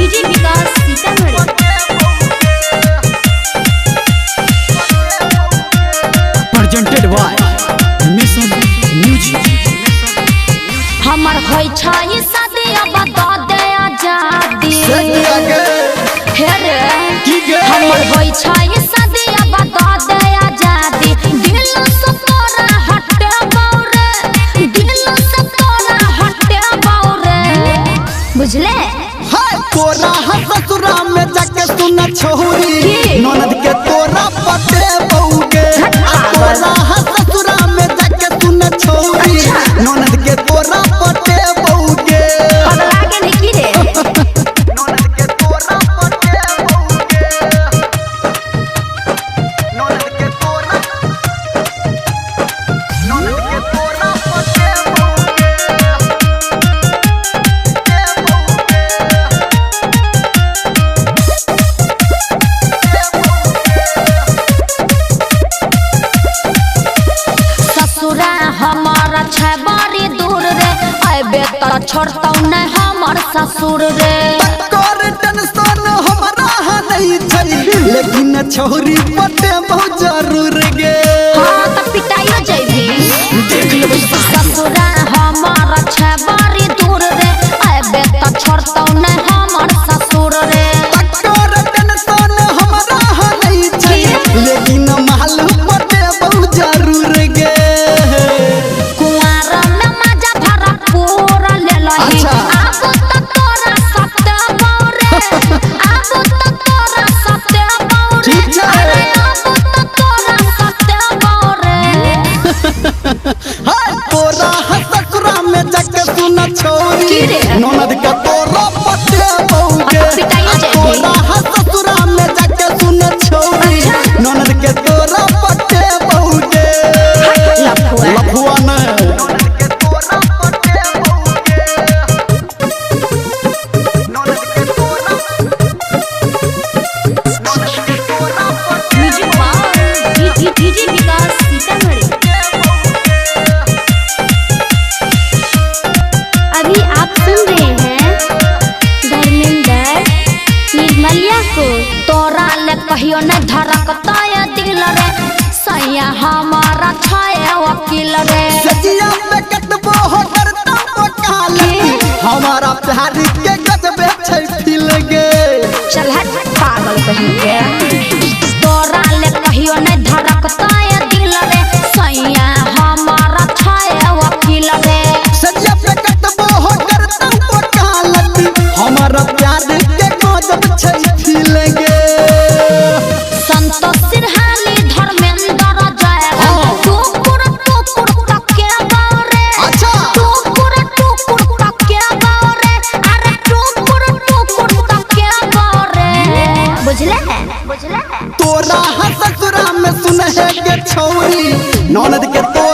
DJ Vikas Sitamarhi. Presented by Mission Music. हमर होइ छै शादी अब दऽ दे आजादी। हे रे, हमर होइ छै शादी अब दऽ दे आजादी। दिल से तोरा हटे बौरे, दिल से तोरा हटे बौरे, बुझले? हाय तोरा ससुरा में जाके सुना छोरी, ननद के तोरा पटे बउगे। तोरा ससुरा में जाके सुना छोरी, ननद के तोरा पटे बउगे। पगला के निकी रे। ननद के तोरा पटे बउगे। ननद के तोरा, ननद के तोरा पटे बउगे। ससुरा हमारा छै बड़ी दूर रे, अबे त छोड़तौ नै हमर ससुर रे। कर टेंशन हमरा नहीं छै, लेकिन छोरी पटे बहुत जरूर गे। हाँ त पिटाइयो जैभी। ससुरा हमारा छै बड़ी दूर रे, अबे त छोड़तौ नै हमर ससुर रे। कर टेंशन हमरा नहीं छै, लेकिन माल पटे बहुत जरूर गे। कुंवार में मजा भरा पूरा लेलही। अच्छा। आब त तोरा सत्य बौरे, आब त तोरा सत्य बौरे, ठीक छै। अरे आब त तोरा सत्य बौरे। हाय तोरा ससुरा में जाके सुना छोरी, की रे? ननद के तोरा पटे बउगे। अब पिटाइयो जैभी। तोरा ससुरा में जाके सुना छोरी, ननद के तोरा पटे बउगे। लफुआ। लफुआ ने। Music by DJ Vikas Sitamarhi. अभी आप सुन रहे हैं धर्मेंद्र निर्मलिया को। तोरा ले कहियो न धड़कता दिल रे, सैया हमारा छै वकील रे। सजिया पे कतबो हो करता वकालत, हमारा प्यार के गजबे छै फील गे। चल हट पागल कहीं के। तोरा ले कहियो न धड़कता दिल रे, सैया हमारा छै वकील रे। सजिया पे कतबो हो करता वकालत, हमारा प्यार के गजब छै फील गे। संतोष सिन्हानी धर्मेंद्र जयराम, हाँ। टुकुर टुकुर तके बौरे। अच्छा। टुकुर टुकुर तके बौरे, अरे टुकुर टुकुर तके बौरे, बुझले? बुझले? तोरा ससुरा में सुनहे के छौरी, ननद के तोरा